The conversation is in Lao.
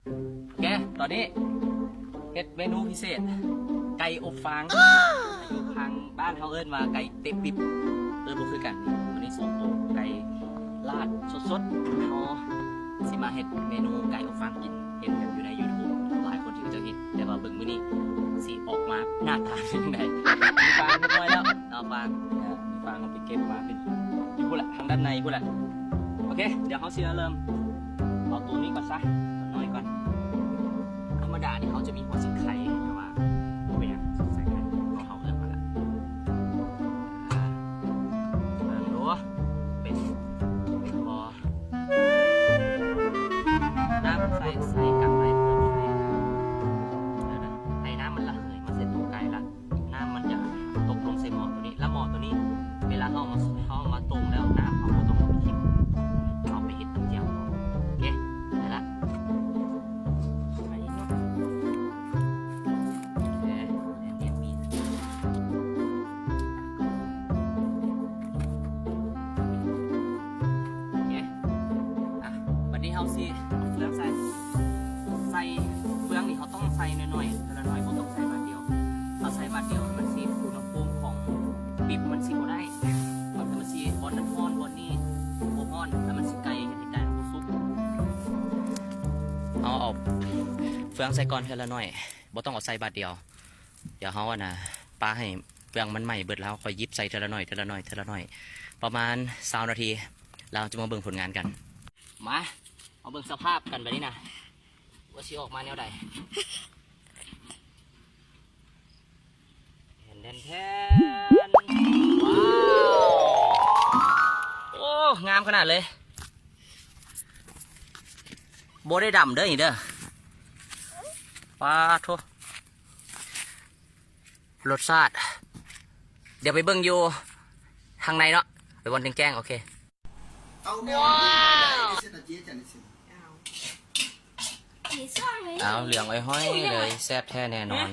ໂອເຄ ຕອນນີ້ເຮັດເມນູພິເສດ ໄກ່ອົບຟາງ ຢູ່ທາງບ້ານເຮົາເອີ້ນວ່າໄກ່ເຕະປິບ ເອີ້ນບໍ່ຄືກັນ. ຕອນນີ້ສອງໂຕ ໄກ່ລາດສົດໆ ເຮົາຊິມາເຮັດເມນູໄກ່ອົບຟາງກິນ. ເຫັນກັນຢູ່ໃນຢູທູບ ຫຼາຍຄົນທີ່ເຈົ້າເຮັດ ແຕ່ວ່າເບິ່ງມື້ນີ້ຊິອອກມາໜ້າຕາເປັນຈັ່ງໃດ. ມີຟາງຮຽບຮ້ອຍແລ້ວ ເອົາຟາງ ເອີ ມີຟາງເຮົາໄປເກັບມາ ຢູ່ພຸ້ນລະ ທາງດ້ານໃນພຸ້ນລະ. ໂອເຄ ດຽວເຮົາຊິເລີ່ມເອົາໂຕນີ້ກ່ອນຊະ ນ້ອຍກ່ອນ. ທຳມະດານີ້ເຮົາຈະມີຫົວຊິງໄຄ ແຕ່ວ່າບໍ່ເປັນຫຍັງ ໃສ່ໄປ ເພາະເຮົາເອີ້ນມາລະ. ອ່າ ເບິ່ງດູ ເປັນ ເປັນບໍ່? ນ້ຳໃສ່ ໃສ່ກັບໄວ້ ເພື່ອບໍ່ໃຫ້ ເອີ ໃຫ້ນ້ຳມັນລະເຫີຍມາໃສ່ໂຕໄກ່ລະ ນ້ຳມັນຈະຕົກລົງໃສ່ໝໍ້ໂຕນີ້ ລະໝໍ້ໂຕນີ້ ເວລາເຮົາເອົາມາ ເຮົາເອົາມາຕົ້ມແລ້ວ ນ້ຳເຮົາບໍ່ຕ້ອງເອົາໄປຖິ້ມ ເຮົາໄປເຮັດນ້ຳແຈ່ວ. ໂອເຄ ໄດ້ລະ. ໂອເຄ ໂອເຄ ອ່ະ ບັດນີ້ເຮົາຊິເລີ່ມໃສ່ ໃສ່ເຟືອງນີ້ ເຮົາຕ້ອງໃສ່ໜ້ອຍໆ ເທື່ອລະໜ້ອຍ ບໍ່ຕ້ອງໃສ່ບາດດຽວ. ເຮົາໃສ່ບາດດຽວ ມັນຊິ ອຸນຫະພູມຂອງປິບມັນຊິບໍ່ໄດ້ ມັນຊິບ່ອນນັ້ນຮ້ອນ ບ່ອນນີ້ບໍ່ຮ້ອນ ແລ້ວມັນຊິໄກ່ ເຮັດໃຫ້ໄກ່ມັນບໍ່ສຸກ. ເຮົາເອົາເຟືອງໃສ່ກ່ອນເທື່ອລະໜ້ອຍ ບໍ່ຕ້ອງເອົາໃສ່ບາດດຽວ. ດຽວເຮົາ ອັນນ່າ ປະໃຫ້ເຟືອງມັນໄໝ້ເບິດ ແລ້ວເຮົາຄ່ອຍຫຍິບໃສ່ເທື່ອລະໜ້ອຍ ເທື່ອລະໜ້ອຍ ເທື່ອລະໜ້ອຍ ປະມານຊາວນາທີ ແລ້ວເຮົາຈະມາເບິ່ງຜົນງານກັນ. ມາ ເຮົາເບິ່ງສະພາບກັນບາດນີ້ນະ ວ່າຊິອອກມາແນວໃດ. ແທນ ແທນ ແທນ ວ້າວ ໂອ້ ງາມຂະໜາດເລີຍ. ບໍ່ໄດ້ດຳເດີນີ້ເດີ. ປາໂທ ລົດຊາດ ດຽວໄປເບິ່ງຢູ່ທາງໃນເນາະ ໄປບ່ອນແຈ້ງໆ. ໂອເຄ ອ້າວ ເຫຼືອງອ້ອຍຫ້ອຍເລີຍ ແຊບແທ້ແນ່ນອນ.